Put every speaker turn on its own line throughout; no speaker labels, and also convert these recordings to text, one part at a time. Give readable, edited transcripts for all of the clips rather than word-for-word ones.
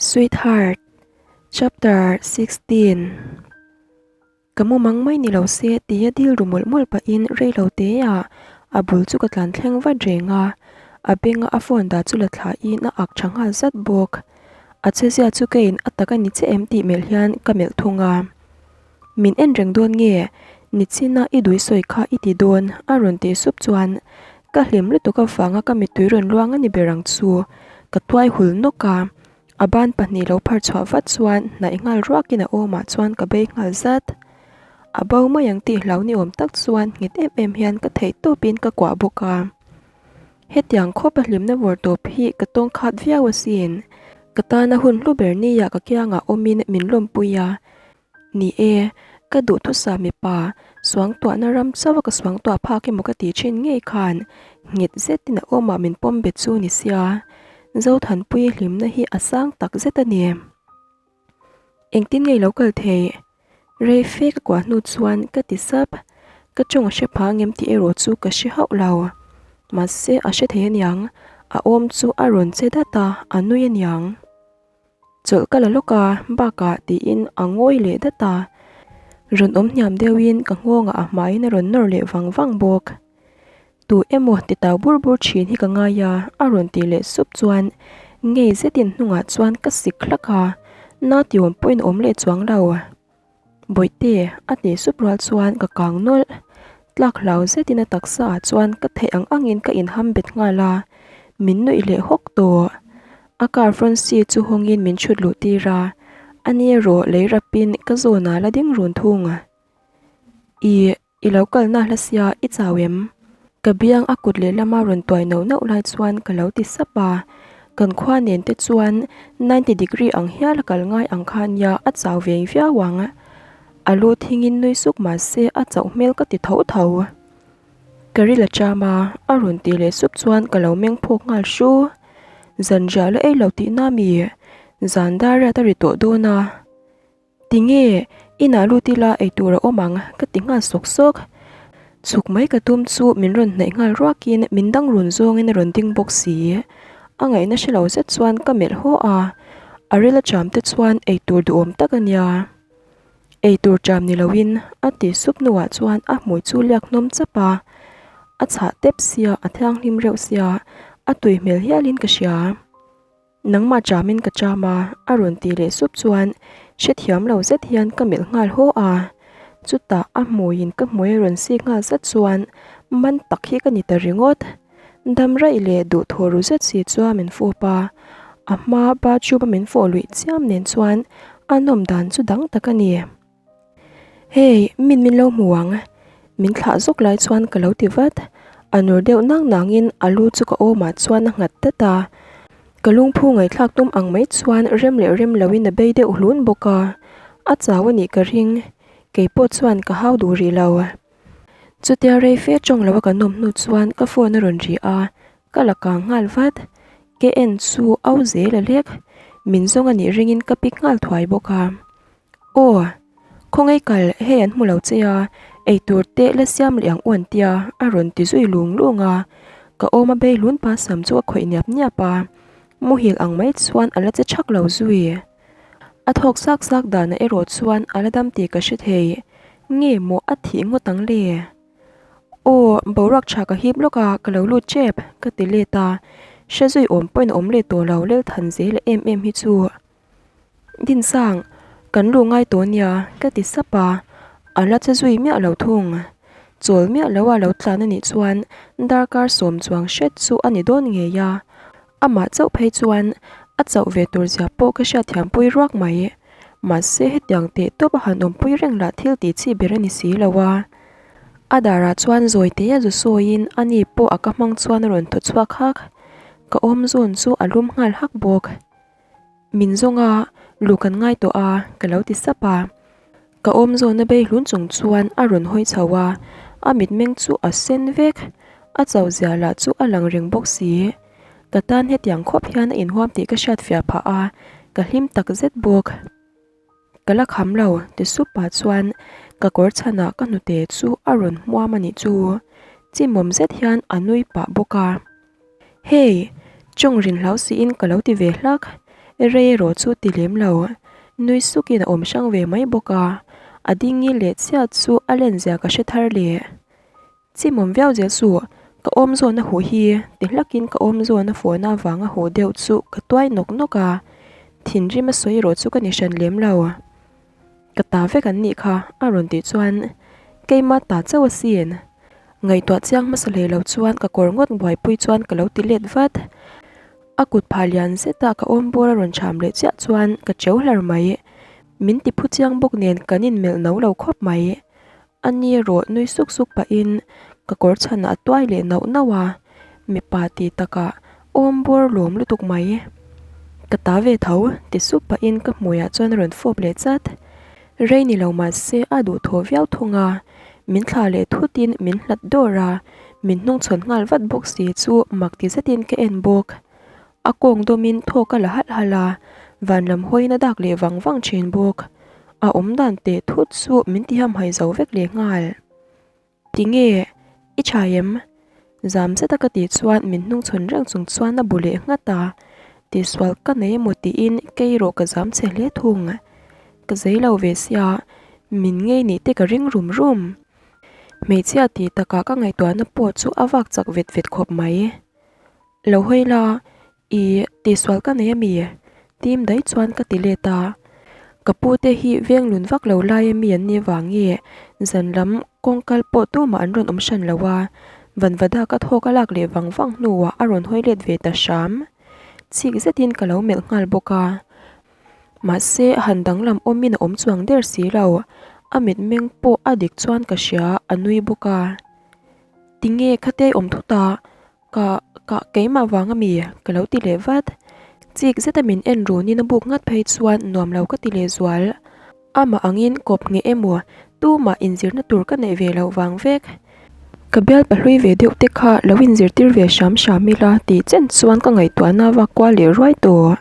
Sweetheart, Chapter 16 Ka mumang mai ni lo se tia dil ru mawlh mawlh pahin rei lo te ah a bul chu ka tlan thleng vat reng a, a benga a phone dah chu la thlahin a ak tha nghal zat bawk. A chezia chu keiin a tak a ni che em tih melh hian ka melh thung a. Min en reng dawn nge? Nichina i dui sawi kha i ti dawn a rawn tih sup chuan ka hlim lutuk avanga ka mittui rawn luang a ni ber ang chu. Ka tuai hul nawk a, a ban pahnih lo phar chhuah vat chuan hnaih nghal ruakin a awmah chuan ka bei nghal zat. A bo mai ang tih hlau ni awm tak chuan nghet em em hian ka theih tawpin ka kuah bawk a. Hetiang khawpa hlimna vawr tawp hi ka tawng khat viau asin. Ka tana hun hlu ber nia ka kiangah awmin min lawmpui a. Ni e, ka duhthusa mipa suangtuahna ram chauha ka suangtuah phak emaw ka tih thin ngei khan nghet zetin a awmah min pawm bet chu ni sia. Zothanpuii hlimna hi a sang tak zet a ni. Engtin nge i lo kal thei? Rei fe ka kuah hnu chuan ka ti sap. Ka tawng a hre pha ngem tih erawh chu ka hre hauh lo. Mahse a hre thei aniang, a awm chu a rawn che dat a, a nui aniang. Chawlh ka la lawk a, bakah tiin a ngawi leh dat a. Rawn awm hniam deuhin ka nghawngah a hmaiin a rawn nawr leh vang vang bawk. Tu emaw ti tau bur bur thin hi ka ngai a, a rawn tih leh sup chuan ngei zetin hnungah chuan ka sik hlak a, na ti awm pawhin a awm leh chuang lo. Bawihte, a tih sup rual chuan ka kang nawlh. Tlak hlau zetin a taksa ah chuan ka theih ang angin ka inham bet nghal a, min nuih leh hawk tawh. A car front seat chu hawngin min chhut luh tir a, ani erawh lei rapin ka zawnah la ding run thung. Ih. I lo kalna hla sia i chau em? Ka biang a kut lehlama rawn tuai nauh nauh lai chuan ka lo ti sap a, kan khua nen te chuan ninety degree ang hial a kal ngai ang kha nia a chau veng viau ang. A lu thingin nui suk mah se a chauh hmel ka ti tho tho. Ka ril a cham a, a rawn tih leh sup chuan ka lo meng phawk nghal hru. Zanriah la ei lo tihna mi? Zan dar riat a ri tawh dawn a. Tinge, inah lut ila eitur a awm ang ka ti nghal sawk sawk. Chhuk mai ka tum chu min rawn hnaih nghal ruakin min dang run zawngin a rawn ding bawk si. A ngaihna hre lo zet chuan ka melh haw a, a ril a cham te chuan eitur duhawm tak a nia. Eitur cham ni loin a ti sup hnuah chuan a hmui chu liak hnawm chap a, a chhah tep sia a thianghlim reuh sia a tui hmel hialin ka hria. Nangmah chamin ka cham a, a rawn tih leh sup chuan hrethiam lo zet hian ka melh nghal haw a. Chutah a hmuiin ka hmui a rawn sik nghal zat chuan man tak hi ka ni ta ringawt. Dam raih leh duhthawh ru zet si chuan min fawp a, a hma bathroom a min fawh luih chiam nen chuan a nawm dan chu dang tak a ni. Hey, min min lo hmu ang. Min thlah zawk lai chuan ka lo ti vat. A nur deuh nang nangin a lu chu ka awmah chuan a nghat dat a. Ka lungphu ngaihthlak tum ang mai chuan rem leh rem loin a bei deuh hlun bawk a. A chau a nih ka ring. Kei pawh chuan ka hau duh rih lo. Chutia rei fe tawng lo a kan awm hnu chuan ka phone a rawn ri a, ka la kang nghal vat. Ke en chu au zel a lek. Min zawng a nih ringin ka pick nghal thuai bawk a. Aw, khawngaih kal hei an hmu lo che a, eitur te la siam leh ang u an tia a rawn ti zui lung lung a, ka awm a bei hlun pa sam chu a khawih niap niap a, muhil ang mai chuan a la che thak lo zui. A thawk sak sak danah erawh chuan a la dam tih ka hre thei, nge maw a thih ngawt ang le? Aw, boruak tha ka hip lawk a, ka lo lut tep, ka ti let a, hre zui awm pawhin a awm leh tawh lo Lelthan zel em em hi chu. Dinsang, kan lu ngai tawh nia, ka ti sap a, a la che zui miah lo thung. Chawl miah lo a lo tlan a nih chuan darkar sawm chuang hret chu a ni dawn ngei a, amah chauh phei chuan a chauh ve tur zia pawh ka hriatthiampui ruak mai. Mahse hetiang teh tawp a han awmpui reng lah thil tih chi ber a ni si lo a. A darah chuan zawi te a zu sawiin ani pawh a ka hmang chuan a rawn thaw chhuak hak. Ka awm zawn chu a lum nghal hak bawk. Min zawng a, lu kan ngai tawh a, ka lo ti sap a. Ka awm zawna bei hlun chung chuan a rawn hawi chho a, a mitmeng chu a sen vek. A chau zia lah chu a lang reng bawk si. Ka tan hetiang khawp hian a inhuam tih ka hriat fiah phah a, ka hlim tak zet bawk. Ka la kham lo, ti sup pah chuan ka kawr chhanah ka hnute chu a rawn hmuam a nih chu. Chimawm zet hian a nui pah bawk a. Hey! Chawng rin hlau siin ka lo ti ve hlak. Rei erawh chu ti lem lo. Nui sukin a awm hrang ve mai bawk a, a ding ngil leh chiat chu a len zia ka hre thar leh. Chimawm viau zel suh, ka awm zawn a huh hi ti hlakin ka awm zawn a fawhna avanga huh deuh chu ka tuai nawk nawk a, thinrim a sawi erawh chu ka ni hran lem lo. Ka ta vek an nih kha a rawn tih chuan keima ta chauh asin. Ngaihtuah chiang hmasa hlei lo chuan ka kawr ngawt buaipui chuan ka lo ti let vat. A kut phah lian zeta ka awm bawr a rawn cham leh chiah chuan ka cheu hlar mai. Min ti phu chiang bawk nen kan inmelh no lo khawp mai. A ni erawh nui suk suk pahin ka kawr chhanah a tuai leh nauh nauh a, mipa tih takah awm bawr lawm lutuk mai. Ka ta ve tho ti sup pahin ka hmuiah chuan a rawn fawp leh chat. Rei ni lo mahse a duhthawh viau thung a, min thlah leh thutin min hlat dawr a, min hnungchhawn nghal vat bawk si chu mak ti zetin ka en bawk. A kawng dawmin thawk a la halh halh a, van lam hawiin a dak leh vang vang thin bawk. A awm dan teh thut chu min ti hamhaih zo vek leh nghal. Tinge? I tha em? Zam zeta ka tih chuan min hnungchhawn reng chung chuan a bu leh nghat a, tihsual ka nei emaw tiin kei erawh ka zam chhe hle thung. Ka zei lo ve sia, min ngei nih te ka ring rum rum. Hmeichhia tih takah ka ngaihtuahna pawh chu a vak chak vet vet khawp mai. Lo hawi la, i tihsual ka nei ami? Tim daih chuan ka ti let a. Ka pu te hi veng lun vak lo lai ami an nih vang nge zan lam kawng kal pawh tumah an rawn awm hran lo a, Vanvada ka thawk a lak leh vang vang hnuah a rawn hawi let ve ta hram. Chik zetin ka lo melh nghal bawk a. Mahse han danglam awmin a awm chuang der si lo, a mitmeng pawh a dik chuan ka hria, a nui bawk a. Tinge khatia i awm thut a? Ka, ka, keimah vang ami? Ka lo ti leh vat. Chik zeta min en runin a buk nghat phei chuan nuam lo ka ti leh zual. Amah angin kawp ngheh emaw tumah inzirna tur ka neih ve loh vang vek. Ka bial pahlui ve deuh te kha lo inzirtir ve hram hram ila tih chen chuan ka ngaihtuahna vak kual leh ruai tawh.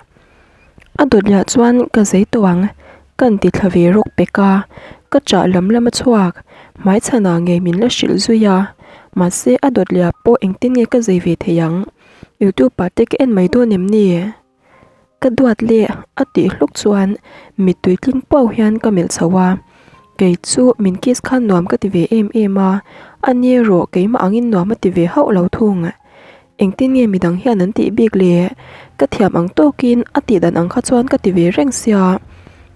A dawt lah chuan ka zei tawh ang, ka inti thla ve rawk pek a, ka chah lam lam a chhuak, hmaichhanah ngei min la hrilh zui a, mahse a dawt leh ah pawh engtin nge ka zei ve thei ang, youtube ah te ka en mai dawn em ni? Ka duat leh a tih hluk chuan mittui tling pau hian ka melh chho a, kei chu min kiss khan nuam ka ti ve em em a, a ni erawh keimah angin nuam a ti ve hauh lo thung. Engtin nge midang hian an tih bik le? Ka thiam ang tawkin a tih dan ang kha chuan ka ti ve reng sia.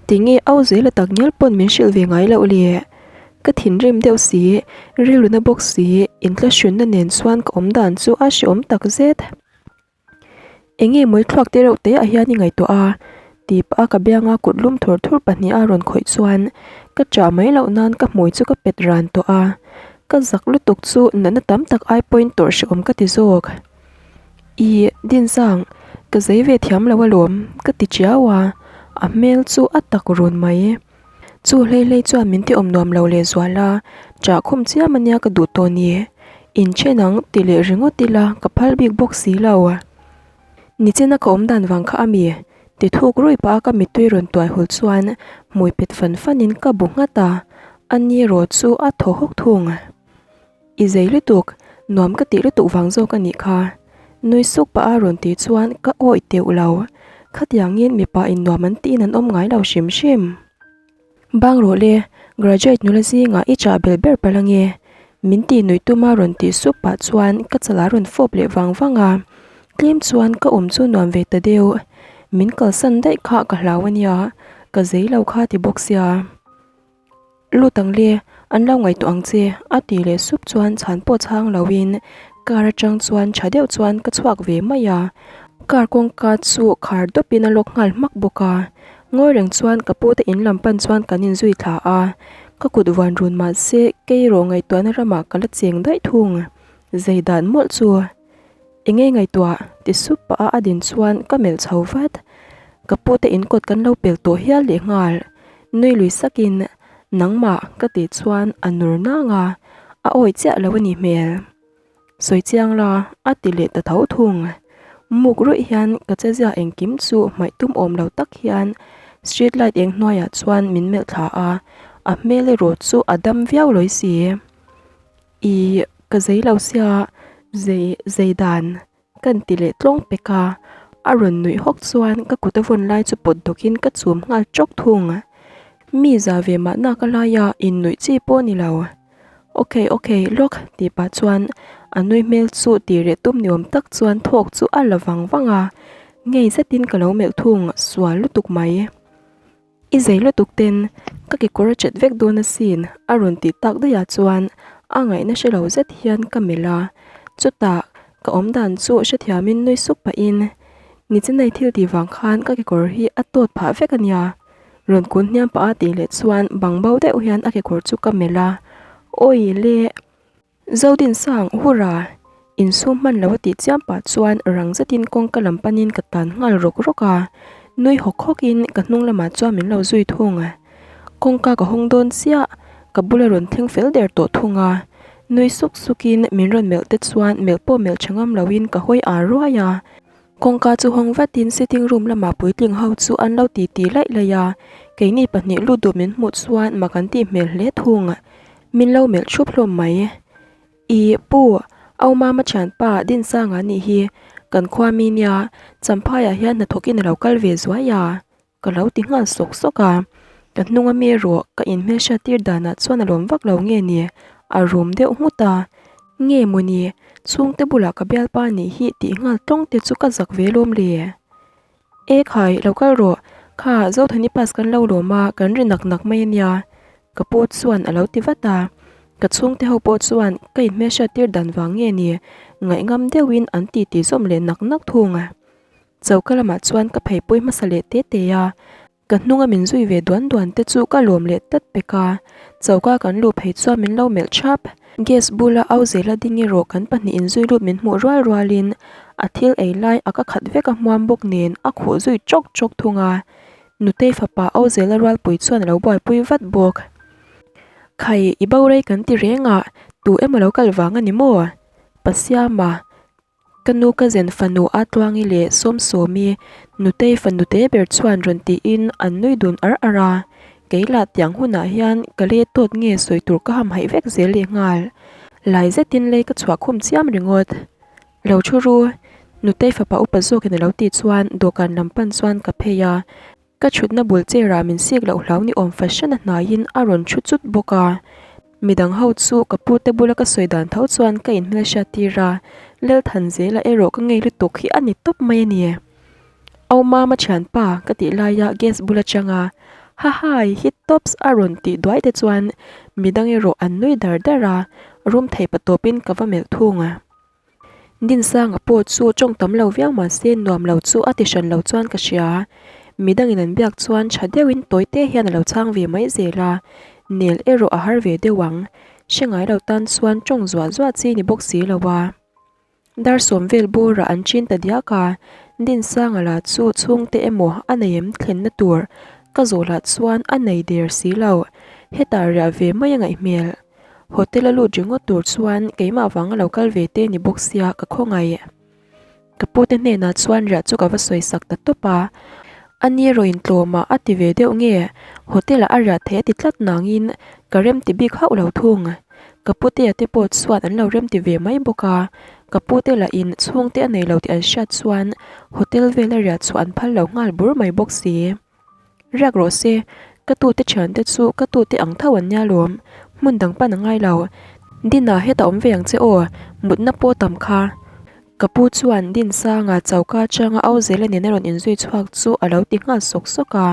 Tinge au zela tak ngial pawn min hrilh ve ngai loh le? Ka thinrim deuh si, rilruna bawk si, inthlahrunna nen chuan ka awm dan chu a hrehawm tak zet. Enge mawi thluak te reuh te ah hian i ngaihtuah a? Tih pah a ka bianga kut lum thur thur pahniha a rawn khawih chuan ka chah mai loh nan ka hmui chu ka pet ran tawh a. Ka zak lutuk chu natna tam tak ai pawhin tawrh hrehawm ka ti zawk. Ih, Dinzang, ka zei ve thiam lo alawm, ka ti chiau a, a hmel chu a tak run mai. Chu hlei hlei chuan min ti awm nuam lo leh zual a, chah khum chiam ania ka duh tawh ni. Inchen ang ti leh ringawt ila ka phal bik bawk si lo. Nichina ka awm dan vang kha a mi? Ti thuk ruih pah a ka mittui rawn tuai hul chuan hmui pet fan fan in ka bu nghat a, a ni erawh chu a thaw hawk thung. I zei lutuk, nuam ka tih lutuk vang zawk a nih kha. Nui suk pah a rawn tih chuan ka awih teuh lo. Khatiangin mipa in nuam an tiin an awm ngai lo hrim hrim. Bang rawh le, graduate nula zingah i chah bel ber palh ange. Min tih nuih tuma rawn tih sup pah chuan ka chala rawn fawp leh vang vang a. Tlem chuan ka awm chu nuam ve ta deuh. Min kalsan daih kha ka hlau ania, ka zei lo kha ti bawk sia. Lut ang le, an lo ngaihtuah ang che, a tih leh sup chuan chhan pawh chhang loin car atang chuan tha deuh chuan ka chhuak ve mai a. Car kawngka chu khar dawpin a lawk nghal hmak bawk a. Ngawi reng chuan ka pute in lam pan chuan kan inzui thla a, ka kut vuan run mah se kei erawh ngaihtuahna ramah ka la cheng daih thung. Zei dan mawlh chu eng nge ngaihtuah ti sup pah a a din chuan ka melh chho vat. Ka pute in kawt kan lo pel tawh hial leh nghal. Nui lui sakin nangmah ka tih chuan a nur nang a, a awi chiah lo a nih hmel. Sawi chiang la, a ti leh ta tho thung. Muk ruih hian ka chezia engkim chu hmaih tum awm lo tak hian street light eng hnuaiah chuan min melh thla a, a hmel erawh chu a dam viau lawi si. Ih, ka zei lo sia, zei, zei dan. Kan ti leh tlawng pek a. A rawn nuih hawk chuan ka kut a vawn lai chu pawt dawkin ka chum nghal tawk thung. Mi za ve mahna ka laia innuih chi pawh ni lo. Ok ok lawk tih pah chuan a nui hmel chu tih reh tum ni awm tak chuan thawk chu a la vang vang a, ngei zetin ka lo melh thung sual lutuk mai. I zei lutuk ten ka kekawr a chet vek dawn asin a rawn tih tak daih ah chuan a ngaihna hre lo zet hian ka melh a, chutah ka awm dan chu hrethiamin nui suk pahin Nichinai thil tih vang khan ka kekawr hi a tawt phah vek ania. Rawn kun hniam pah a tih leh chuan bang bo deuh hian a kekawr chu ka melh a, Awi le! Zodinsang, hurra! Insum hman lo a tih chiam pah chuan rang zetin kawngka lam panin ka tan nghal rawk rawk a, nui hawk hawkin ka hnung lamah chuan min lo zui thung. Kawngka ka hawng dawn chiah, ka bula rawn thleng fel der tawh thung a, nui suk sukin min rawn melh te chuan melh pawh melh tha ngam loin ka hawi ar ruai a. Kawngka chu hawng vatin sitting room lamah puitling ho chu an lo ti ti laih laih a, keini pahnih lut duh min hmuh chuan mak an tih hmel hle thung. Min lo melh thup hlawm mai. I pu, Au Mama thianpa Dinsanga nih hi, kan khua mi nia, Champhaiah hian hnathawkin a lo kal ve zuai a. Ka lo ti nghal sawk sawk a, ka hnung ami erawh ka inhmelhriat tir danah chuan a lawm vak lo nge ni, a rum deuh nghut a. Nge mawni, chhungte bulah ka bialpa nih hi tih nghal tlawng te chu ka zak ve lawm le. E khai, lo kal rawh, kha Zothani pass kan lo lawm a, kan ri nak nak mai ania, ka pu chuan a lo ti vat a. Ka chhungte ho pawh chuan ka inhmelhriat tir dan vang nge ni, ngaihngam deuhin an ti ti zawm leh nak nak thung a. Choka lamah chuan ka pheipui hmasa leh te te a, ka hnunga min zui ve duan duan te chu ka lawm leh tlat pek a, choka kan luh phei chuan min lo melh thap. Gas bula au zela ding erawh kan pahnih inzui lut min hmuh rual rualin a thil ei lai a ka khat vek a hmuam bawk nen a khuh zui chawk chawk thung a, Nutei fapa au zela rualpui chuan a lo buaipui vat bawk. Khai, i bo rei kan ti reng a, tu emaw lo kal vang a ni maw? Pasiama. Ka nu ka zen fanu a Tluangi leh Sawmsawmi nutei fanu te ber chuan rawn tiin an nui dun ar ar a, kei lah tiang hunah hian ka le tawt nge sawi tur ka ham haih vek zel leh nghal. Lai zetin lei ka chhuah khum chiam ringawt. Lo thu ru, nutei fapa upa zawkin a lo tih chuan dawhkan lam pan chuan ka phei a, Ka thutna bul chair-ah min sik loh hlau ni awm fahran a hnaiin a rawn thu chut bawk a. Midang ho chu ka pute bula ka sawi dan tho chuan ka inhmelhriat tir a, Lalthanzela erawh ka ngei lutuk hi a ni tawp mai a ni. Au mama thianpa ka tih laia gas bul atanga Hahai hit tops a rawn tih duai te chuan midang erawh an nui dar dar a, rum thei patawpin ka va melh thung a. Dinsanga pawh chu tawng tam lo viau mahse nuam lo chu a ti hran lo chuan ka hria. Midangin an biak chuan tha deuhin tawi te hian a lo chhang ve mai zel a, nel erawh a har ve deuh ang. Hre ngai lo tan chuan tawng zuah zuah chi ni bawk si lo a. Dar sawm vel bawrah an chin ta diak a, Dinsanga lah chu chhungte emaw a nei em thlenna tur ka zawh lah chuan a nei der si lo. Hetah riah ve mai a ngaih hmel. Hotel a lut ringawt tur chuan keimah vanga lo kal ve te ni bawk sia ka khawngaih. Ka pute hnenah chuan riah chu ka va sawi sak ta tawp a, a ni erawh intlawm ah a ti ve deuh nge hotel ah a riah theih a ti tlat nangin ka rem ti bik hauh lo thung. Ka putea te pawh chuan an lo rem ti ve mai bawk a, ka pute lah in chhungte a nei lo tih an hriat chuan hotel vela riah chhuah an phal lo nghal bur mai bawk si. Riak rawh se, ka tute thiante chu ka tute ang tho an nia lawm, hmun dang pan a ngai lo. Dina heta awm ve ang che aw, mutna pawh tam kha. Ka pu chuan Dinsanga choka atanga au zela nen a rawn inzui chhuak chu a lo ti nghal sawk sawk a.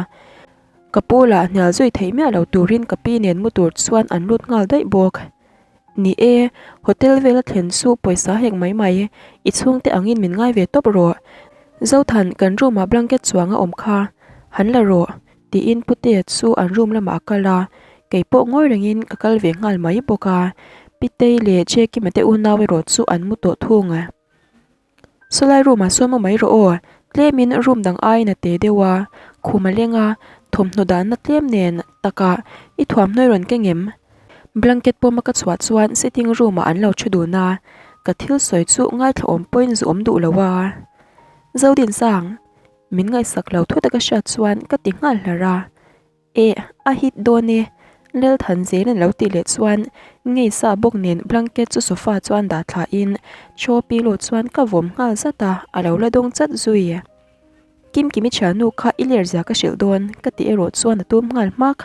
Ka pu lah hnial zui theih miah lo turin ka pi nen mu tur chuan an lut nghal daih bawk. Ni e, hotel vela thlen chu pawisa hek mai mai, i chhungte angin min ngai ve tawp rawh. Zothan, kan room ah blanket chuang a awm kha, han la rawh, tiin Putea chu an room lamah a kal a, kei pawh ngawi rengin ka kal ve nghal mai bawk a, Pitei leh Jekima te unau erawh chu an mu tawh thung. Sawlai room ah sawn mu mai rawh aw, tlemin room dang aiin a te deuh a, khum a leng a, thawmhnaw dahna tlem nen takah i thuamhnawi rawn keng em? Blanket pawma ka chhuah chuan sitting room ah an lo thu dun a, ka thil sawi chu ngaithla awm pawhin zu awm duh lo a. Zodinsang, min ngaihsak lo thut a ka hriat chuan ka ti nghal hlar a. Eh, a hit dawn e, Lalthan zel an lo tih leh chuan ngei sa bawk nen blanket chu sofa chuan dah thla in chaw pillow chuan ka vawm nghal zat a, a lo la dawng chat zui. Kimkimi thiannu kha i ler zia ka hrilh dawn ka tih erawh chuan a tum nghal hmak.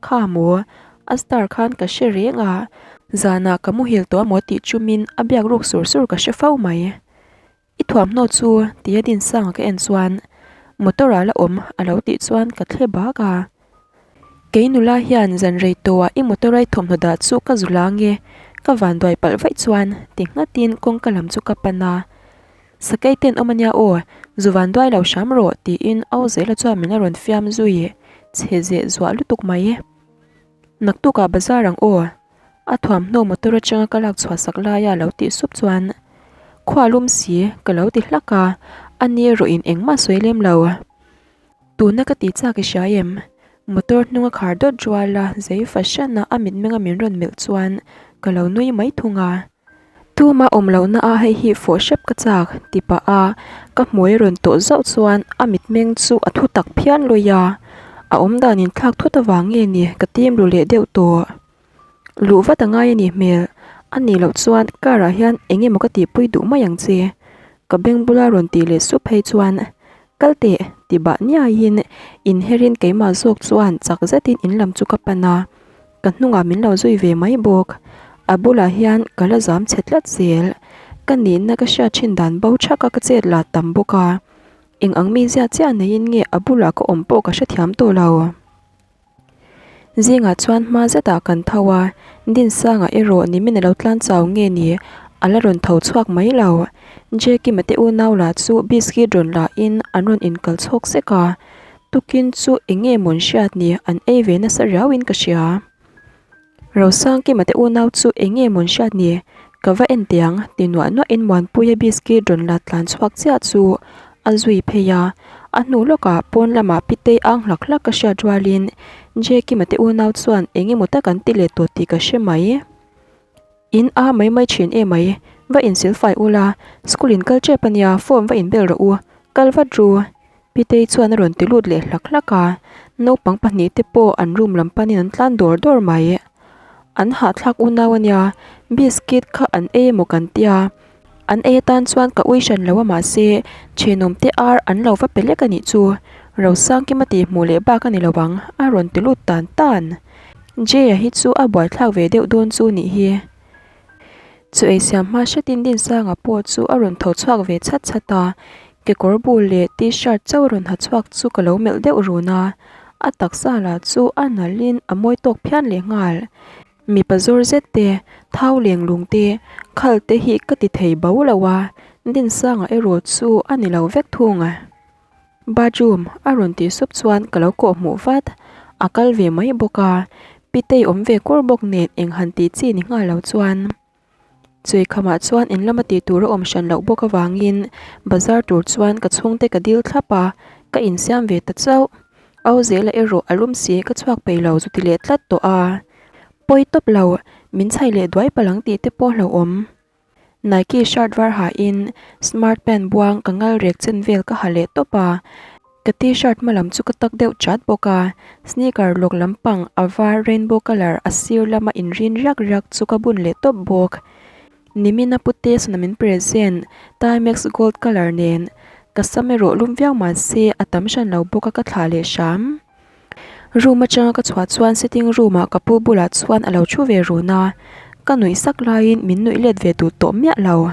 Kha maw? A star khan ka hre reng a, zanah ka muhil tawh amaw tih chumin a biak ruk sur sur ka hre fo mai. I thuamhnaw chu tia Dinsanga ka en chuan motor ah la awm a lo tih chuan ka thle bak a. Kei nula hian zan rei tawhah i motor a i thawmhnaw dah chu ka zu la nge ka vanduai palh vaih chuan ti nghatin kawngka lam chu ka pan a. Sakei ten awm ania aw, zu vanduai lo hram rawh tiin au zela chuan min la rawn fiam zui chhe zeh zuah lutuk mai. Naktukah bazar ang aw, a thuamhnaw motor atanga ka lak chhuah sak laia lo tih sup chuan khua lum si ka lo ti hlak a, a ni erawh in engmah sawi lem lo. Tuna ka tih chak i hria em? Motor hnung a khar dawt rual a, zei fahran a a mitmenga min rawn melh chuan ka lo nui mai thung a. Tuma awm lohna a hei hi fawh hrep ka chak ti pah a ka hmui a rawn tawh zauh chuan a mitmeng chu a thu tak phian lawi a, a awmdan inthlak thut avang nge ni ka tim ru leh deuh tawh. Luh vat a ngai a nih hmel, a nih loh chuan car ah hian eng emaw ka tihpui duh mai ang che. Ka beng bula rawn tih leh sup phei chuan kal teh ti bah niaiin inherin keimah zawk chuan chak zetin in lam chu ka pan a, ka hnungah min lo zui ve mai bawk. A bulah hian ka la zam chhe tlat zel, ka nihna ka hriat thin dan bo thak a ka chet la tam bawk a, eng ang mizia chiah neiin nge a bulah ka awm pawh ka hrethiam tawh lo. Zingah chuan hma zetah kan tho a, Dinsanga erawh nimin a lo tlan chau nge ni a la rawn tho chhuak mai lo. Jekima te unau lah chu biscuit rawn la in an rawn inkal chhawk sek a, tukin chu eng nge mawn hriat ni an ei ve nasa riau in ka hria. Rosangkima te unau chu eng nge mawn hriat ni? Ka va en teh ang, ti nuah nuahin Muanpuia biscuit rawn la tlan chhuak chiah chu a zui phei a. A hnu lawkah pawn lamah Pitei ang hlak hlak ka hriat rualin Jekima te unau chuan eng emaw tak an ti leh tawh tih ka hre mai. In a mai mai thin em mai, va insilfai ula, school in kal tep ania, form va inbel rawh u, kal vat ru. Pitei chuan a rawn ti lut leh hlak hlak a, naupang pahnihte pawh an room lam panin an tlan dawr dawr mai. An hahthlak unau ania, biscuit kha an ei emaw kan tia, an ei atan chuan ka ui hran lo a mahse thenawmte ar an lo va pe lek a nih chu, Rosangkima tih hmuh leh bak a ni lo ang a rawn ti lut tan tan. Jay-a hi chu a buaithlak ve deuh dawn chu nih hi. Chu ei siam hma hretin Dinsanga pawh chu a rawn tho chhuak ve chhat chhat a, kekawr bul leh t-shirt chauh a rawn ha chhuak chu ka lo melh deuh run a, a taksa lah chu a nalhin a mawi tawk phian leh nghal. Mipa zawr zet te, thau leng lung te, khal te hi ka ti thei bo lo a, Dinsanga erawh chu a ni lo vek thung. Bathroom a rawn tih sup chuan ka lo kawh hmuh vat, a kal ve mai bawk a, Pitei awm ve kur bawk nen eng han tih chi ni nghal lo chuan. Chuikhamah chuan in lama tih tur a awm hran loh bawk avangin bazar tur chuan ka chhungte ka dil thlap a, ka insiam ve ta chauh. Au zela erawh a lum si ka chhuak peih lo chuti leh tlat tawh a, pawi tawp lo, min chhai leh duai palh ang tih te pawh hlauhawm. Nike shirt var ha in smart pant buang ka ngal rek chen vel ka ha leh tawp a, ka t-shirt hma lam chu ka tak deuh chat bawk a, sneaker lawk lampang a var rainbow colour a sir lama in rin riak riak chu ka bun leh tawp bawk. Nimina pute sana min present Timex gold colour nen ka sam erawh lum viau mahse a tam hran lo bawk a ka thlah leh hram. Room atanga ka chhuah chuan sitting room ah ka pu bulah chuan a lo thu ve run a, ka nuih sak laiin min nuih let ve duh tawh miah lo.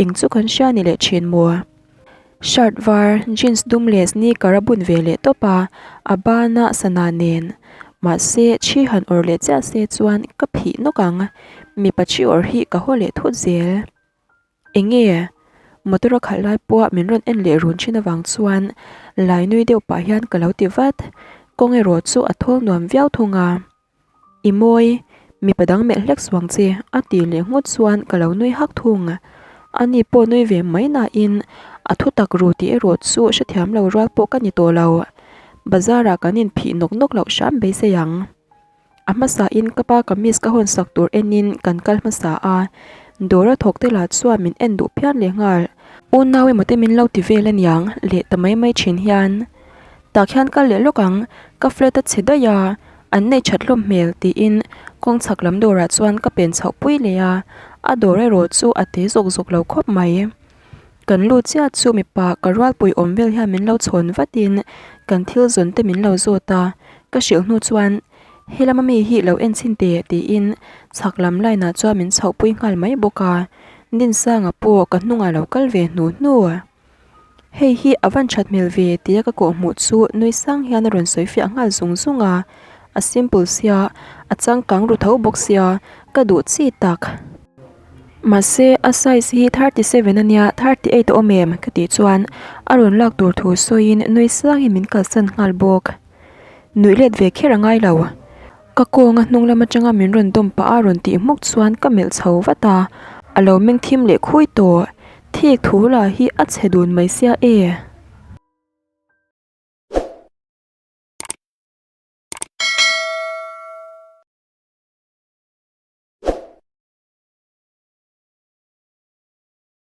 Eng chu kan hria ni leh thin maw? Shirt var, jeans dum leh sneaker a bun ve leh tawp a, a bana sana nen. Mahse, thi han awrh leh chiah se chuan ka phih nawk ang, mipa thi awrh hi ka haw leh thut zel. Enge? Motor a khalh lai pawha min rawn en leh run thin avang chuan lai nui deuh pah hian ka lo ti vat. Kawng erawh chu a thawl nuam viau thung a. I mawi, mipa dang melh hlek suang che a tih leh nghut chuan ka lo nui hak thung. Ani pawh nui ve mai nain a thu tak ru tih erawh chu hrethiam lo rual pawh ka ni tawh lo. Bazar ah kan inphih nawk nawk loh hram beisei ang. A hmasa in ka pa kamis ka hawn sak tur en in kan kal hmasa a, dawr a thawk te lah chuan min en duh phian leh nghal. Unau emaw te min lo ti vel aniang leh ta mai mai thin hian. Tah khian kal leh lawk ang, ka flat a chhe daih a, an neih that hlawm hmel tiin kawng chhak lam dawrah chuan ka pen chhoh pui leh a, a dawr erawh chu a te zawk zawk lo khawp mai. Kan lut chiah chu mipa ka rualpui awm vel hian min lo chhawn vatin kan thil zawn te min lo zawt a, ka hrilh hnu chuan Helam ami hi lo en chhin teh tiin chhak lam line ah chuan min chhohpui nghal mai bawk a, Dinsanga pawh ka hnungah lo kal ve hnu hnu. Hei hi a van that hmel ve tia ka kawh hmuh chu nui sang hian a rawn sawi fiah nghal zung zung a, a simple sia, a changkang ru tho bawk sia, ka duh chi tak. Mahse a size hi 37 ania 38 a awm em ka tih chuan a rawn lak tur thu sawiin nui sangin min kalsan nghal bawk. Nuih let ve kher a ngai lo. Ka kawnga hnung lam atanga min rawn dawm pah a rawn tih hmuk chuan ka melh chho vat a, a lo meng thim leh khui tawh. Thik thu lah hi a chhe dun mai sia e.